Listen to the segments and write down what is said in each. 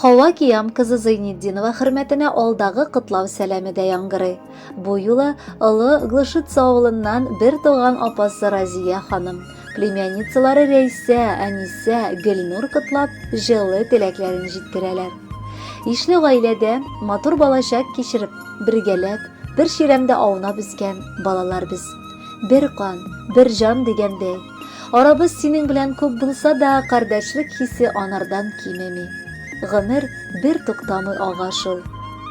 Хава Киям кызы Зайнетдинова хөрмәтенә алдагы котлау сәламе дә яңгырый. Бу юлы Олы Глышица авылыннан бер туган апасы Разия ханым, племянницалары Рәйсә, Әнисә, Гөлнур котлап, җылы теләкләрен җиткерәләр. Ишле гаиләдә матур балачак кичереп, бергәләп, бер чирәмдә аунап үскән балалар без. Бер кан, бер җан дигәндәй, арабыз синең белән күп булса да, кардәшлек хисе анардан кимеми. Гомер бер туктамый ага шул.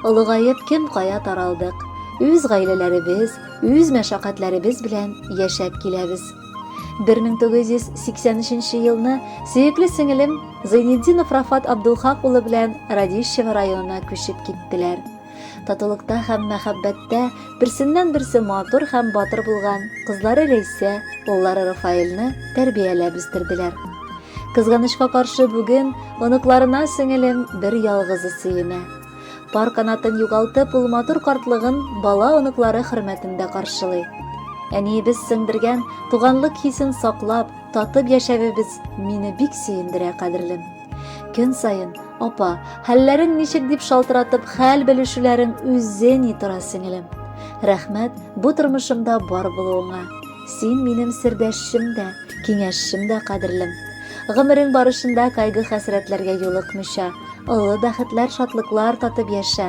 Олыгаеп кем кая таралдык. Үз гаиләләребез, үз мәшәкатьләребез белән яшәп киләбез. 1983 елны сөекле сеңелем Зайнетдинов Рафат Абдулхак улы белән Радищево районына күчеп киттеләр. Татулыкта һәм мәхәббәттә берсеннән-берсе матур һәм батыр булган кызлары Рәйсә, уллары Рафаэльне тәрбияләп үстерделәр. Кызганычка каршы бүген оныкларына сеңелем бер ялгызы сөенә. Пар канатын югалтып, ул матур картлыгын бала-оныклары хөрмәтендә каршылый. Әниебез сеңдергән туганлык хисен саклап, татып яшәвебез мине бик сөендерә, кадерлем. Көн саен, апа, хәлләрең ничек дип шалтыратып хәл белешүләрең үзе ни тора, сеңелем. Рәхмәт бу тормышымда бар булуыңа. Син минем сердәшчем дә, киңәшчем дә, кадерлем. Гомерең барышында кайгы-хәсрәтләргә юлыкмыйча, олы бәхетләр-шатлыклар татып яшә.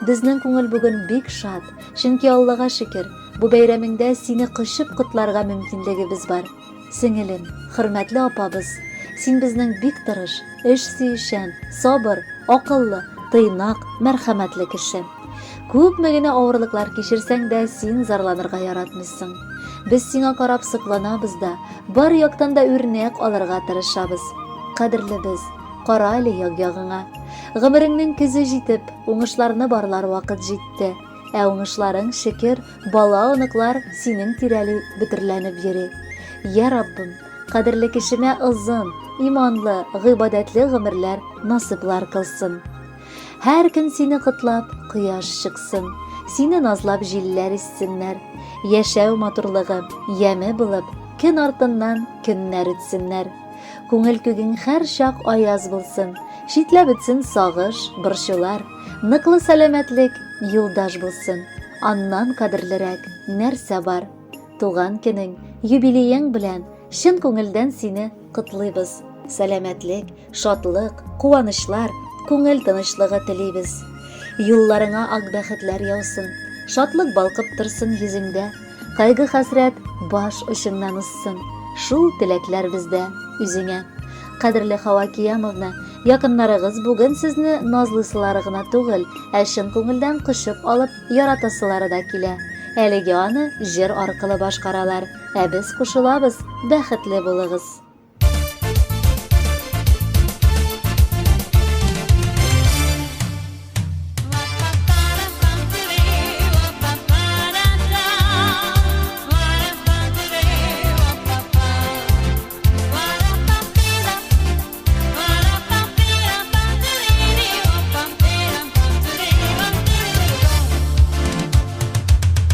Безнең күңел бүген бик шат, чөнки Аллага шөкер, бу бәйрәмеңдә сине кочып котларга мөмкинлегебез бар. Сеңелем, хөрмәтле апабыз, син безнең бик тырыш, эш сөючән, сабыр, акыллы, тыйнак, мәрхәмәтле кеше. Күпме генә авырлыклар кичерсәң дә, син зарланырга яратмыйсың. Без сиңа карап сокланабыз да, бар яктан да үрнәк алырга тырышабыз. Кадерлебез, кара әле як-ягыңа. Гомереңнең көзе җитеп, уңышларны барлар вакыт җитте. Ә уңышларың, шөкер, бала-оныклар синең тирәли бөтерләнеп йөри. Йә Раббым, кадерле кешемә озын, иманлы, гыйбадәтле гомерләр насыйплар кылсын. Һәр көн сине котлап, кояш чыксын, сине назлап җилләр иссеннәр. Яшәү матурлыгы, яме булып, көн артыннан көннәр үтсеннәр. Күңел күгең һәрчак аяз булсын, читләп үтсен сагыш, борчулар. Ныклы сәламәтлек юлдаш булсын. Аннан кадерлерәк нәрсә бар? Туган көнең, юбилеең белән чын күңелдән сине котлыйбыз. Сәламәтлек, шатлык, куанычлар, күңел тынычлыгы телибез. Юлларыңа ак бәхетләр яусын, шатлык балкып торсын йөзеңдә. Кайгы-хәсрәт баш очыңнан узсын. Шул теләкләр бездә үзеңә. Кадерле Хава Киямовна, якыннарыгыз бүген сезне назлыйсылары гына түгел, ә чын күңелдән кочып алып яратасылары да килә. Әлегә аны җыр аркылы башкаралар, ә без кушылабыз, бәхетле булыгыз!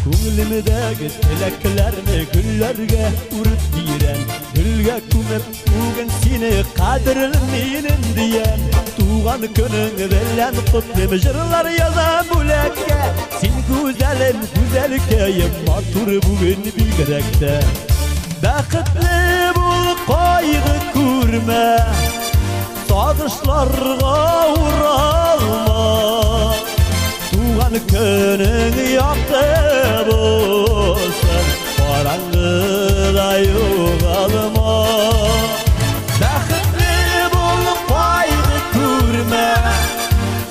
Күңелемдәге теләкләрне гөлләргә үреп бирәм. Гөлгә күмеп бүген сине кадерлем минем диям. Туган көнең белән котлыйм, җырлар язам бүләккә. Син гүзәлем, гүзәлкәем, матур бүген бигрәк тә. Бәхетле бул, кайгы күрмә, сагышларга уралма. Туган көнең якты булсын, караңгыда югалма. Бәхетле бул, кайгы күрмә,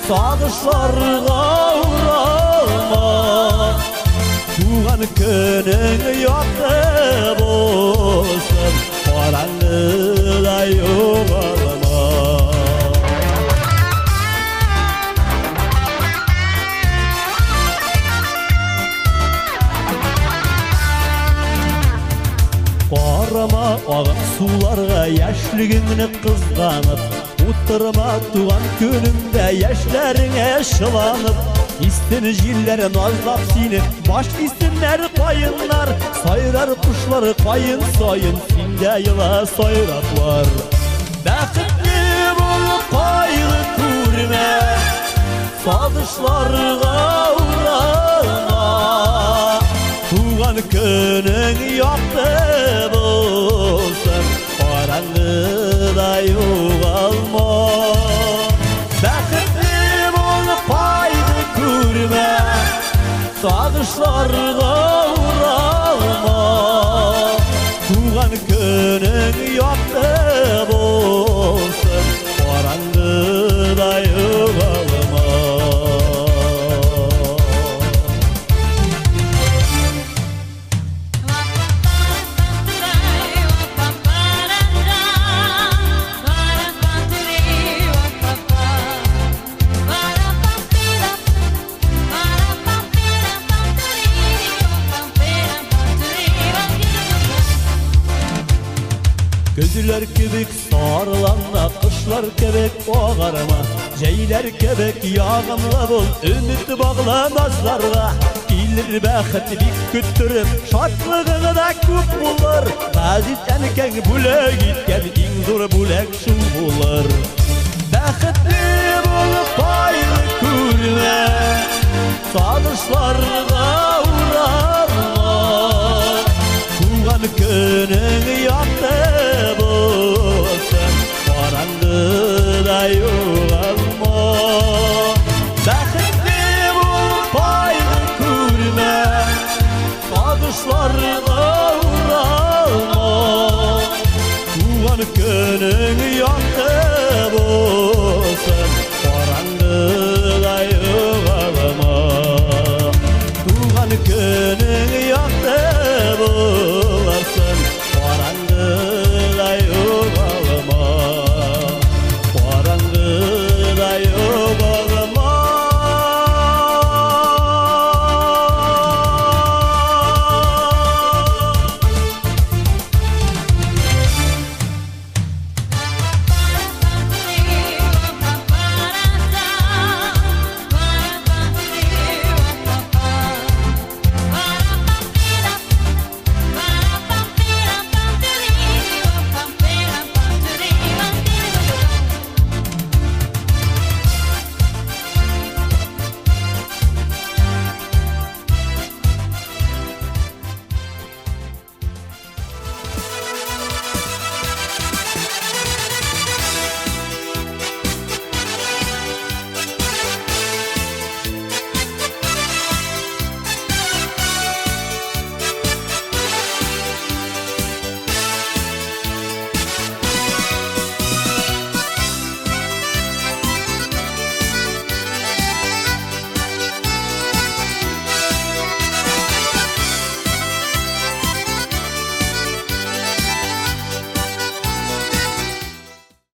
сагышларга уралма. Туган көнең якты булсын, караңгыда югалма. Карама агып суларга яшьлегеңне кызганып, Утырма туган көнеңдә яшьләреңә чыланып. Истен җилләр назлап сине, баш истеннәр каеннар, сайрар кошлар каен саен, синдә ела сайраклар. Бәхетле бул, кайгы күрмә, күрмә, сагышларга уралма. Туган көнең якты булсын, караңгыда югалма. Бәхетле бул, кайгы күрмә, сагышларга уралма. Туган көнең якты булсын, караңгыда югалма. Көзләр кебек сарыланма, кышлар кебек агарма, җәйләр кебек ягымлы бул, өмет багла назларга. Килер бәхет бик көттереп, шатлыгың да күп булыр. Газиз әнкәң бүләк иткән иң зур бүләк шул булыр. Бәхетле булып кайгы күрмә, сагышларга уралма. Туган көнең якты булсын, караңгыда югалма. Бәхетле бул, кайгы күрмә, сагышларга уралма. Туган көнең якты булсын.